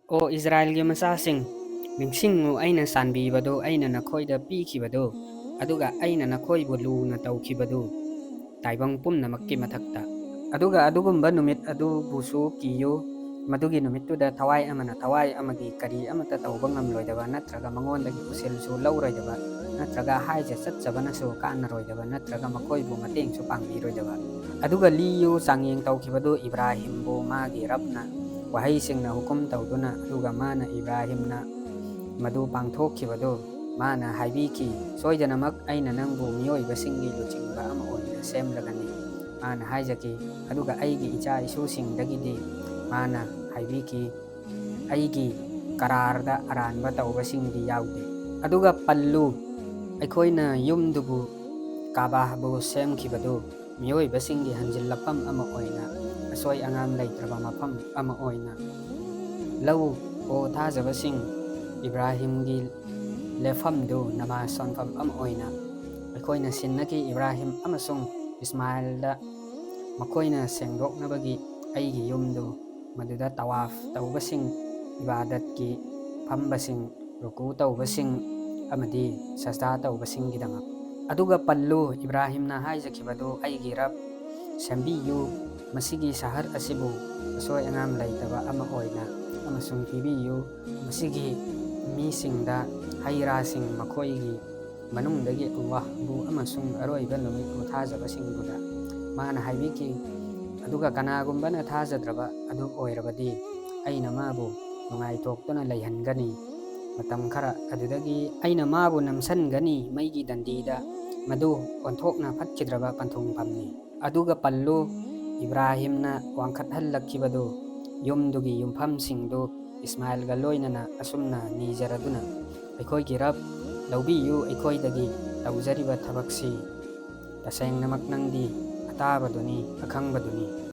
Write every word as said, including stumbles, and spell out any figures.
ꯑꯣ ꯏꯁꯔꯥꯌꯦꯜꯒꯤ ꯃꯆꯥꯁꯤꯡ, ꯅꯤꯡꯁꯤꯡꯉꯨ, ꯑꯩꯅ ꯆꯥꯟꯕꯤꯕꯗꯨ, ꯑꯩꯅ ꯅꯈꯣꯏꯗ ꯄꯤꯈꯤꯕꯗꯨ, ꯑꯗꯨꯒ ꯑꯩꯅ ꯅꯈꯣꯏꯕꯨ ꯂꯨꯅ ꯇꯧꯈꯤꯕꯗꯨ, ꯇꯥꯏꯕꯪ ꯄꯨꯝꯅꯃꯛꯀꯤ ꯃꯊꯛꯇ꯫ ꯑꯗꯨꯒ ꯑꯗꯨꯒꯨꯝꯕ ꯅꯨꯃꯤꯠ ꯑꯗꯨꯕꯨꯁꯨ ꯀꯤꯌꯨ, ꯃꯗꯨꯒꯤ ꯅꯨꯃꯤꯠꯇꯨꯗ ꯊꯋꯥꯏ ꯑꯃꯅ ꯊꯋꯥꯏ ꯑꯃꯒꯤ ꯀꯔꯤ ꯑꯃꯠꯇ ꯇꯧꯕ ꯉꯝꯂꯣꯏꯗꯕ, ꯅꯠꯇ꯭ꯔꯒ ꯃꯉꯣꯟꯗꯒꯤ ꯎꯁꯤꯜꯁꯨ ꯂꯧꯔꯣꯏꯗꯕ, ꯅꯠꯇ꯭ꯔꯒ ꯍꯥꯏꯖ ꯆꯠꯆꯕꯅꯁꯨ ꯀꯥꯟꯅꯔꯣꯏꯗꯕ, ꯅꯠꯇ꯭ꯔꯒ ꯃꯈꯣꯏꯕꯨ ꯃꯇꯦꯡꯁꯨ ꯄꯥꯡꯕꯤꯔꯣꯏꯗꯕ꯫ ꯑꯗꯨꯒ ꯂꯤꯌꯨ, ꯆꯥꯡꯌꯦꯡ ꯇꯧꯈꯤꯕꯗꯨ ꯏꯕ꯭ꯔꯥꯍꯤꯝꯕꯨ ꯃꯥꯒꯤ ꯔꯕꯅ ꯋꯥꯍꯩꯁꯤꯡꯅ ꯍꯨꯀꯨꯝ ꯇꯧꯗꯨꯅ, ꯑꯗꯨꯒ ꯃꯥꯅ ꯏꯕ꯭ꯔꯥꯍꯤꯝꯅ ꯃꯗꯨ ꯄꯥꯡꯊꯣꯛꯈꯤꯕꯗꯨ ꯃꯥꯅ ꯍꯥꯏꯕꯤꯈꯤ, "ꯁꯣꯏꯗꯅꯃꯛ ꯑꯩꯅ ꯅꯪꯕꯨ ꯃꯤꯑꯣꯏꯕꯁꯤꯡꯒꯤ ꯂꯨꯆꯤꯡꯕ ꯑꯃ ꯑꯣꯏꯅ ꯁꯦꯝꯂꯒꯅꯤ"꯫ ꯃꯥꯅ ꯍꯥꯏꯖꯈꯤ꯫ ꯑꯗꯨꯒ ꯑꯩꯒꯤ ꯏꯆꯥ ꯏꯁꯨꯁꯤꯡꯗꯒꯤꯗꯤ ꯃꯥꯅ ꯍꯥꯏꯕꯤꯈꯤ, "ꯑꯩꯒꯤ ꯀꯔꯥꯔꯗ ꯑꯔꯥꯟꯕ ꯇꯧꯕꯁꯤꯡꯗꯤ ꯌꯥꯎꯗꯦ"꯫ ꯑꯗꯨꯒ ꯄꯜꯂꯨ, ꯑꯩꯈꯣꯏꯅ ꯌꯨꯝꯗꯨꯕꯨ, ꯀꯥꯕꯥꯕꯨ ꯁꯦꯝꯈꯤꯕꯗꯨ ꯃꯤꯑꯣꯏꯕꯁꯤꯡꯒꯤ ꯍꯟꯖꯤꯜꯂꯛꯐꯝ ꯑꯃ ꯑꯣꯏꯅ, ꯑꯁꯣꯏ ꯑꯉꯥꯝ ꯂꯩꯇ꯭ꯔꯕ ꯃꯐꯝ ꯑꯃ ꯑꯣꯏꯅ ꯂꯧ꯫ ꯑꯣ ꯊꯥꯖꯕꯁꯤꯡ, ꯏꯕ꯭ꯔꯥꯍꯤꯝꯒꯤ ꯂꯦꯞꯐꯝꯗꯨ ꯅꯃꯥꯖ ꯁꯣꯟꯐꯝ ꯑꯃ ꯑꯣꯏꯅ ꯑꯩꯈꯣꯏꯅ ꯁꯤꯟꯅꯈꯤ꯫ ꯏꯕ꯭ꯔꯥꯍꯤꯝ ꯑꯃꯁꯨꯡ ꯏꯁꯃꯥꯏꯜꯗ ꯃꯈꯣꯏꯅ ꯁꯦꯡꯗꯣꯛꯅꯕꯒꯤ ꯑꯩꯒꯤ ꯌꯨꯝꯗꯨ, ꯃꯗꯨꯗ ꯇꯋꯥꯐ ꯇꯧꯕꯁꯤꯡ, ꯏꯕꯥꯗꯠꯀꯤ ꯐꯝꯕꯁꯤꯡ, ꯔꯨꯀꯨ ꯇꯧꯕꯁꯤꯡ ꯑꯃꯗꯤ ꯁꯖꯗꯥ ꯇꯧꯕꯁꯤꯡꯒꯤꯗꯃꯛ꯫ ꯑꯗꯨꯒ ꯄꯜꯂꯨ, ꯏꯕ꯭ꯔꯥꯍꯤꯝꯅ ꯍꯥꯏꯖꯈꯤꯕꯗꯨ, "ꯑꯩꯒꯤ ꯔꯕ, ꯁꯦꯝꯕꯤꯌꯨ ꯃꯁꯤꯒꯤ ꯁꯍꯔ ꯑꯁꯤꯕꯨ ꯑꯁꯣꯏ ꯑꯉꯥꯝ ꯂꯩꯇꯕ ꯑꯃ ꯑꯣꯏꯅ, ꯑꯃꯁꯨꯡ ꯄꯤꯕꯤꯌꯨ ꯃꯁꯤꯒꯤ ꯃꯤꯁꯤꯡꯗ ꯍꯩ ꯔꯥꯁꯤꯡ, ꯃꯈꯣꯏꯒꯤ ꯃꯅꯨꯡꯗꯒꯤ ꯑꯜꯂꯥꯍꯕꯨ ꯑꯃꯁꯨꯡ ꯑꯔꯣꯏꯕ ꯅꯨꯃꯤꯠꯄꯨ ꯊꯥꯖꯕꯁꯤꯡꯕꯨꯗ"꯫ ꯃꯥꯅ ꯍꯥꯏꯕꯤꯈꯤ, "ꯑꯗꯨꯒ ꯀꯅꯥꯒꯨꯝꯕꯅ ꯊꯥꯖꯗ꯭ꯔꯕ ꯑꯗꯨ ꯑꯣꯏꯔꯕꯗꯤ ꯑꯩꯅ ꯃꯥꯕꯨ ꯅꯨꯡꯉꯥꯏꯊꯣꯛꯇꯨꯅ ꯂꯩꯍꯟꯒꯅꯤ꯫ ꯃꯇꯝ ꯈꯔ ꯑꯗꯨꯗꯒꯤ ꯑꯩꯅ ꯃꯥꯕꯨ ꯅꯝꯁꯤꯟꯒꯅꯤ ꯃꯩꯒꯤ ꯗꯟꯗꯤꯗ, ꯃꯗꯨ ꯑꯣꯟꯊꯣꯛꯅ ꯐꯠꯈꯤꯗ꯭ꯔꯕ ꯄꯟꯊꯨꯡꯐꯝꯅꯤ"꯫ ꯑꯗꯨꯒ ꯄꯜꯂꯨ, ꯏꯕ꯭ꯔꯥꯍꯤꯝꯅ ꯋꯥꯡꯈꯠꯍꯜꯂꯛꯈꯤꯕꯗꯨ, ꯌꯨꯝꯗꯨꯒꯤ ꯌꯨꯝꯐꯝꯁꯤꯡꯗꯨ ꯏꯁꯃꯥꯏꯜꯒ ꯂꯣꯏꯅꯅ ꯑꯁꯨꯝꯅ ꯅꯤꯖꯔꯗꯨꯅ, "ꯑꯩꯈꯣꯏꯒꯤ ꯔꯕ, ꯂꯧꯕꯤꯌꯨ ꯑꯩꯈꯣꯏꯗꯒꯤ ꯇꯧꯖꯔꯤꯕ ꯊꯕꯛꯁꯤ꯫ ꯇꯁꯦꯡꯅꯃꯛ ꯅꯪꯗꯤ ꯑꯇꯥꯕꯗꯨꯅꯤ, ꯑꯈꯪꯕꯗꯨꯅꯤ"꯫